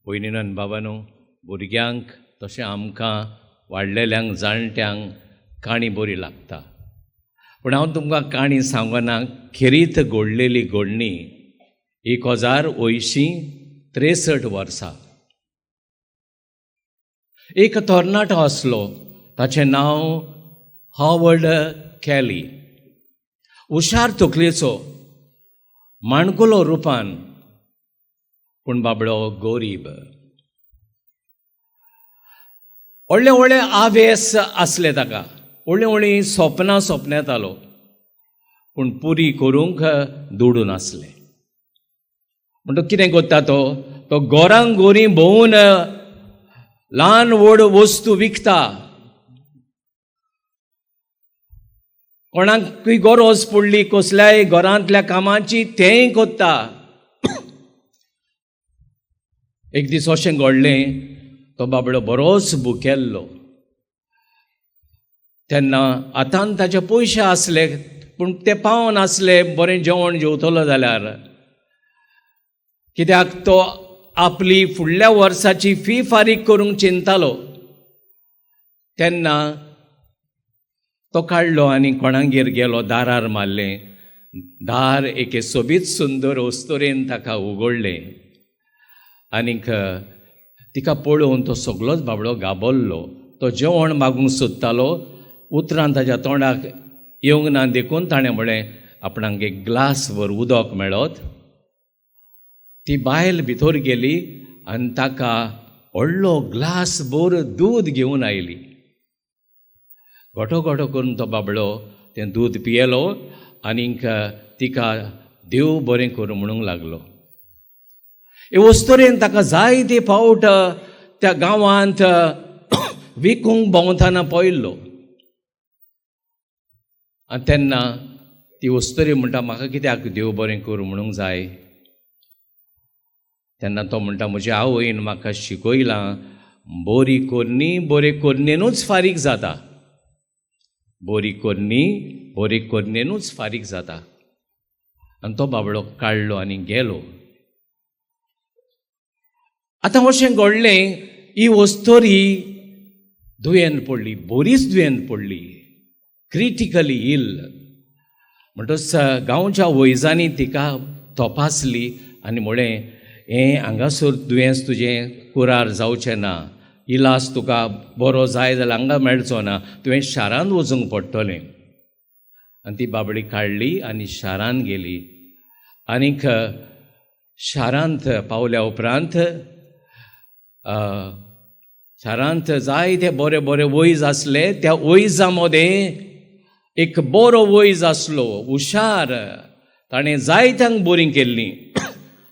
भयणीन आनी बाबानो, भुरग्यांक तशें आमकां वाडलेल्यांक जाणट्यांक काणी बरी लागता. पूण हांव तुमकां काणी सांगना, खेरीत घडलेली घडणी 1063 वर्सा एक तरणाटो आसलो, ताचें नांव हावर्ड कॅली. हुशार तकलेचो, माणकुलो रुपान, पूण बाबडो गरीब. व्हडले व्हडले आवेस आसले ताका, व्हडलीं व्हडलीं सपनां सपनेतालो, पूण पुरी करूंक दुडू नासले. म्हणटकच कितें करता तो, तो गोरांक गोरी भोंवून ल्हान व्हड वस्तू विकता. कोणाकूय गरज पडली कसल्याय घरांतल्या कामाची, तेंय करता. एक दीस अशें घडलें, तो बाबडो बरोच भुकेल्लो. तेन्ना हातान ताचे पयशे आसले, पूण ते पावनासले बरें जेवण जेवतलो जाल्यार. कित्याक तो आपली फुडल्या वर्साची फी फारीक करूंक चिंतालो. तेन्ना तो काडलो आनी कोणागेर गेलो, दारार मारलें. दार एके सोबीत सुंदर अस्तुरेन ताका उगडलें आनीक तिका पळोवन तो सगळोच बाबडो गाबरलो. तो जेवण मागूंक सोदतालो, उतरान ताच्या तोंडाक येवंक ना, देखून ताणें म्हळें आपणाक एक ग्लास भर उदक मेळत. ती बायल भितर गेली आनी ताका व्हडलो ग्लास भर दूद घेवन आयली. गोटो गोटो करून तो बाबडो तें दूद पियेलो आनीक तिका देव बरें करूं म्हणूंक लागलो. हे अस्तुरेन ताका जायते फावट त्या गांवांत विकूंक भोंवतना पळयल्लो. आनी तेन्ना ती अस्तुरी म्हणटा, म्हाका कित्याक देव बरें करूं म्हणूंक जाय? तेन्ना तो म्हणटा, म्हज्या आवयन म्हाका शिकयलां, बरी करणी बरे करणेनूच फारीक जाता, बरी करणी बरी करणेनूच फारीक जाता. आनी तो बाबडो काडलो आनी गेलो. आतां अशें घडलें, ही अस्तुरी दुयेंत पडली, बरीच दुयेंत पडली, क्रिटिकली इल. म्हणटच गांवच्या वैजांनी तिका तपासली आनी म्हळें, हें हांगासर दुयेंस तुजें कुरार जावचें ना, इलाज तुका बरो जाय जाल्यार हांगा मेळचो ना, तुवें शारांत वचूंक पडटलें. आनी ती बाबडी काडली आनी शारांत गेली. आनीक शारांत पावल्या उपरांत शारांत जायते बरे बरे वैज आसले. त्या वैजा मदें एक बरो वैज आसलो, हुशार, ताणें जायत्यांक बरीं केल्लीं.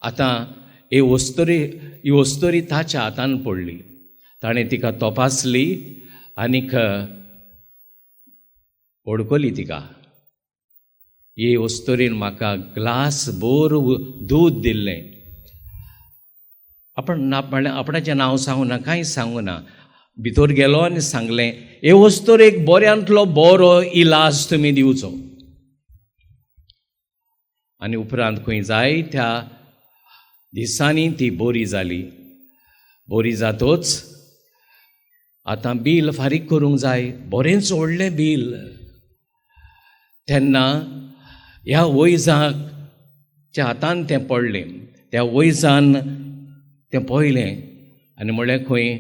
आतां ही अस्तुरी ताच्या हातान पडली. ताणें तिका तपासली आनीक वळखली तिका. ही अस्तुरीन म्हाका ग्लास भर दूद दिल्लें. आपण आपणाचें नांव सांगूना, कांय सांगूना. भितर गेलो आनी सांगलें, हे अस्तुरेक बऱ्यांतलो बरो इलाज तुमी दिवचो. आनी उपरांत खंय जाय त्या दिसांनी ती बरी जाली. बरी जातच आतां बील फारीक करूंक जाय, बरेंच व्हडलें बील. तेन्ना ह्या वैजाच्या हातान तें पडलें. त्या वैजान तें पळयलें आनी म्हणलें, खंय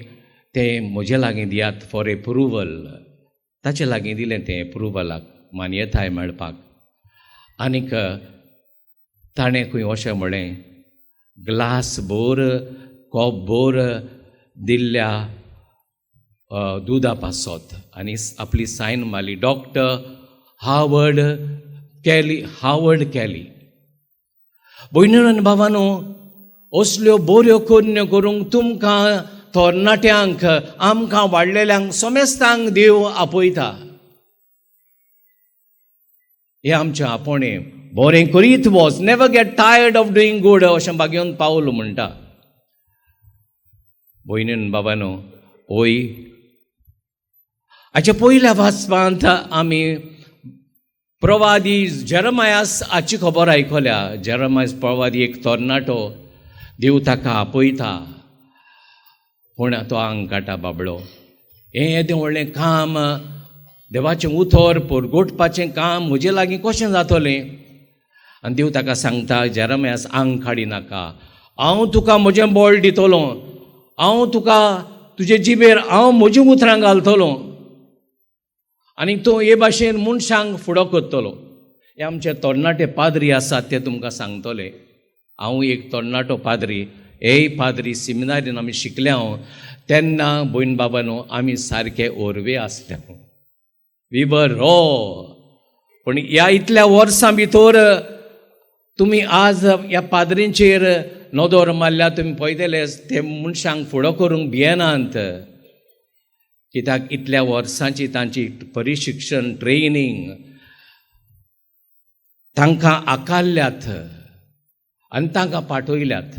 तें म्हजे लागीं दियात फॉर एप्रुवल. ताचे लागीं दिलें तें एप्रुवलाक, मान्यताय मेळपाक. आनीक ताणें खंय अशें म्हणलें, ग्लास भर कोप भर दिल्ल्या दुदा पासत, आनी आपली सायन मारली, डॉक्टर हावर्ड कॅली, हावर्ड कॅली. भयणीनो आनी बाबानो, असल्यो बऱ्यो करण्यो करूंक तुमकां तरणाट्यांक, आमकां वाडलेल्यांक, समेस्तांक देव आपयता. हें आमचें आपोवणें, बरें करीत वच, never get tired of doing good, अशें बागेवन पावल म्हणटा. भयणीन बाबानो, ओय हाच्या पयल्या वाचपांत आमी प्रवादी जेरमायास हाची खबर आयकल्या. जेरमायास प्रवादी एक तरणाटो, देव ताका आपयता. पूण तो आंग काडटा बाबडो. हें येदें व्हडलें काम, देवाचें उतर परगटपाचें काम म्हजे लागीं कशें जातलें? आनी देव ताका सांगता, जेरेमियास आंग काडी नाका, हांव तुका म्हजें बळ दितलो, हांव तुका तुजे जिबेर हांव म्हजीं उतरां घालतलो आनी तूं हे भाशेन मनशांक फुडो करतलो. हे आमचे तरणाटे पाद्री आसात ते तुमकां सांगतले. हांव एक तरणाटो पाद्री, हेय पाद्री सिमिनारीन आमी शिकले हांव तेन्ना भयण बाबानो आमी सारके ओरवे आसले, we were raw. पूण ह्या इतल्या वर्सां भितर तुमी आज ह्या पाद्रींचेर नदर मारल्यार तुमी पळयतले ते मनशांक फुडो करूंक भियेनात, कित्याक इतल्या वर्सांची तांची परिशिक्षण ट्रेनींग तांकां आकारल्यात आनी तांकां पाठयल्यात.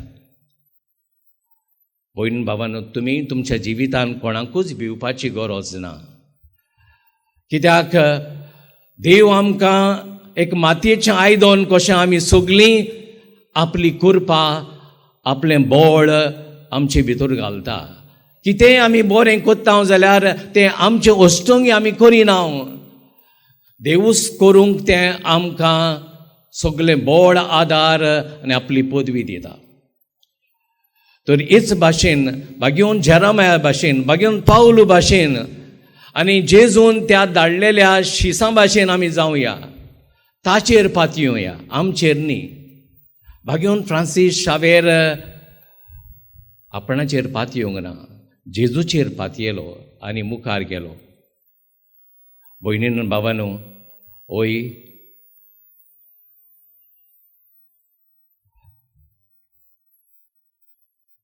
भयण बाबानो, तुमी तुमच्या जिवितान कोणाकूच भिवपाची गरज ना, कित्याक देव आमकां एक मातयेचें आयदन कशें आमी सगळीं आपली कृपा आपलें बळ आमचे भितर घालता. कितेंय आमी बरें करता जाल्यार तें आमचे अश्टंगी आमी करिना, देवूच करूंक तें आमकां सगळें बळ आदार आनी आपली पदवी दिता. तर हेच भाशेन बागेवन जेरेमिया भाशेन, बागेवन पावलू भाशेन आनी जेजून त्या धाडलेल्या शिसां भाशेन आमी जावया, ताचेर पातयेवया, आमचेर न्ही. बागेवन फ्रांसीस शावेर आपणाचेर पातयेवंक ना, जेजूचेर पातयेलो आनी मुखार गेलो. भयणीन बाबानो, ओय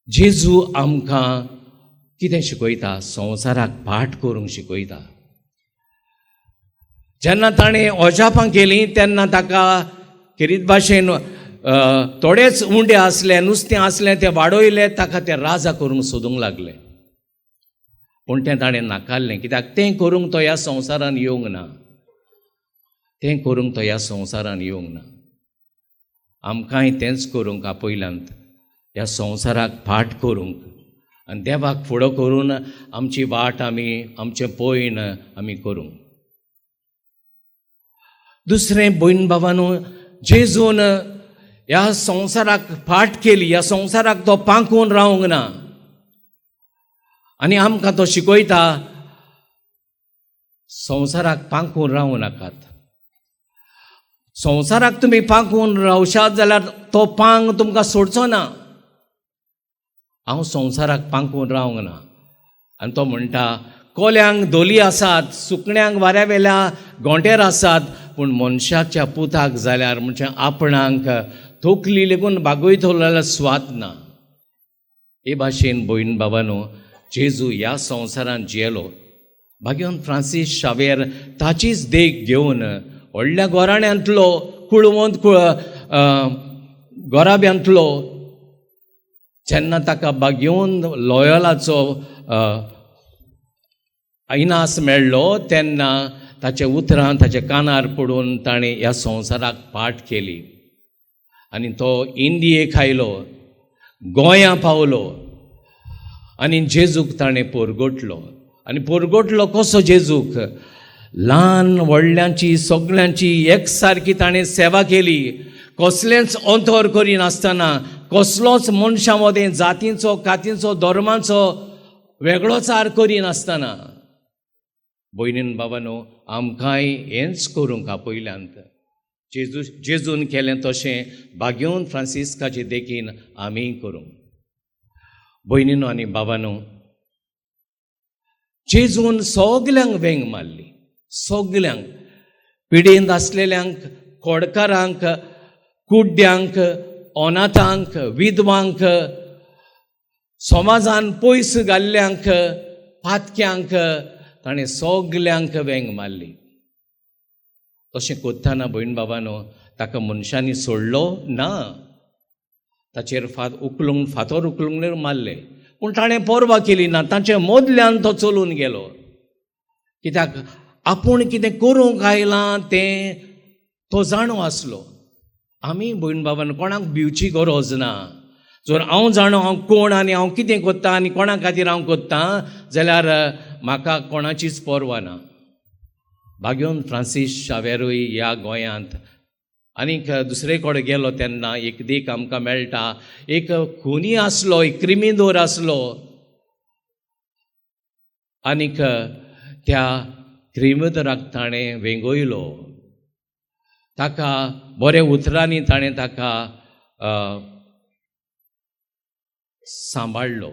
जेजू आमकां कितें शिकयता? संवसाराक पाठ करूंक शिकयता. जेन्ना ताणें अजापां केलीं तेन्ना ताका खेरीत भाशेन थोडेच उंडे आसले, नुस्तें आसलें, तें वाडयलें, ताका ते राजा करूंक सोदूंक लागले. पूण तें ताणें नाकारलें, कित्याक तें करूंक तो ह्या संवसारान येवंक ना, तें करूंक तो ह्या संवसारान येवंक ना. आमकांय तेंच करूंक आपयल्यांत, ह्या संवसाराक फाट करूंक आनी देवाक फुडो करून आमची वाट आमी, आमचें पयण आमी करूंक. दुसरें भयण बाबानो, जेजून ह्या संवसाराक फाट केली, ह्या संवसाराक तो पांकून रावंक ना आनी आमकां तो शिकयता संवसाराक पांकून रावूं नाकात. संवसाराक तुमी पांकून रावशात जाल्यार तो पांग तुमकां सोडचो ना. हांव संवसाराक पांकून रावंक ना. आनी तो म्हणटा, कोल्यांक धोली आसात, सुकण्यांक वाऱ्या वेल्या गोंटेर आसात, पूण मनशाच्या पुताक जाल्यार म्हणजे आपणाक तकली लेगून बागयतलो जाल्यार स्वाद ना. हे भाशेन भयण बाबानो, जेजू ह्या संवसारान जियेलो. भाग्यवन फ्रांसीस शावेर ताचीच देख घेवन व्हडल्या गोराण्यांतलो, कुळवंत गोराब्यांतलो, जेन्ना ताका बागेवन लॉयलाचो इनास मेळ्ळो तेन्ना ताच्या उतरां ताच्या कानार पडून ताणें ह्या संवसाराक पाठ केली आनी तो इंडियेक आयलो, गोंया पावलो आनी जेजूक ताणें पोरगोटलो. आनी पोरगोटलो कसो जेजूक? ल्हान व्हडल्यांची सगळ्यांची एकसारकी ताणें सेवा केली, कसलेंच अंतर करिनासतना, कसलोच मनशां मदें जातींचो, कातींचो, धर्माचो वेगळोचार करिनासतना. भयणीन बाबानो, आमकांय हेंच करूंक आपयल्यांत. जेजून केलें तशें बागेवन फ्रांसिस्काचे देखीन आमीय करूंक. भयणीनो आनी बाबानो, जेजून सगल्यांक वेंग मारली, सगल्यांक, पिडेंत आसलेल्यांक, खोडकारांक, कुड्ड्यांक, अनाथांक, विधवांक, समाजान पयस घाल्ल्यांक, पातक्यांक, ताणें सगल्यांक वेंग मारली. तशें करतना भयण बाबानो, ताका मनशांनी सोडलो ना, ताचेर फात उखलूंक, फातर उखलूंक मारले, पूण ताणें पर्वा केली ना, ताचे मदल्यान तो चलून गेलो. कित्याक आपूण कितें करूंक आयलां तें तो जाणो आसलो. आमी भयण बाबान कोणाक भिवची गरज ना. जर हांव जाणो हांव कोण आनी हांव कितें कोत्ता आनी कोणा खातीर हांव कोत्ता जाल्यार म्हाका कोणाचीच पर्वा ना. भाग्योन फ्रांसीस शावेरूय ह्या गोंयांत आनीक दुसरे कडेन गेलो तेन्ना एक देख आमकां मेळटा. एक खुनी आसलो, एक क्रिमिदोर आसलो आनीक त्या क्रिमिदोराक ताणें वेंगयलो. ताका बऱ्या उतरांनी ताणें ताका सांबाळ्ळो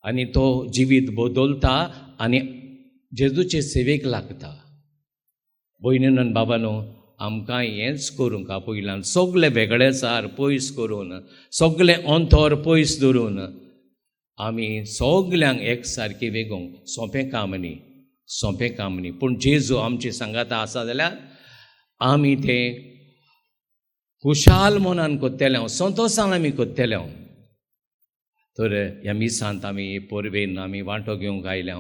आनी तो जिवीत बदलता आनी जेजूचे सेवेक लागता. भयणीन आनी बाबानो, आमकां हेंच करूंक आपयल्यान, सगळे वेगळेचार पयस करून, सगळें अंतर पयस धरून आमी सगल्यांक एक सारकें वेगोवंक सोंपें काम न्ही, सोंपें काम न्ही. पूण जेजू आमचे सांगाता आसा जाल्यार आमी तें खुशाल मनान कोत्तेले, संतोशान आमी कोत्तेले. तर ह्या मिसांत आमी परबेन आमी वांटो घेवंक आयल्या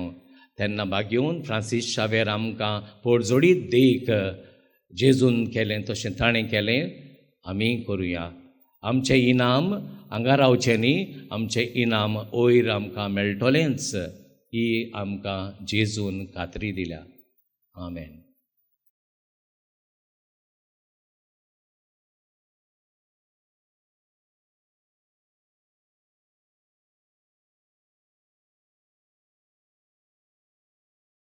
तेन्ना भाग्योवन फ्रांसीस शावेर आमकां पोरजोडीत देख जेजून केलें तशें ताणें केलें, आमी करुया. आमचें इनाम हांगा रावचें न्ही, आमचें इनाम वयर आमकां मेळटलेंच, ही आमकां जेजून खात्री दिल्या. आमेन.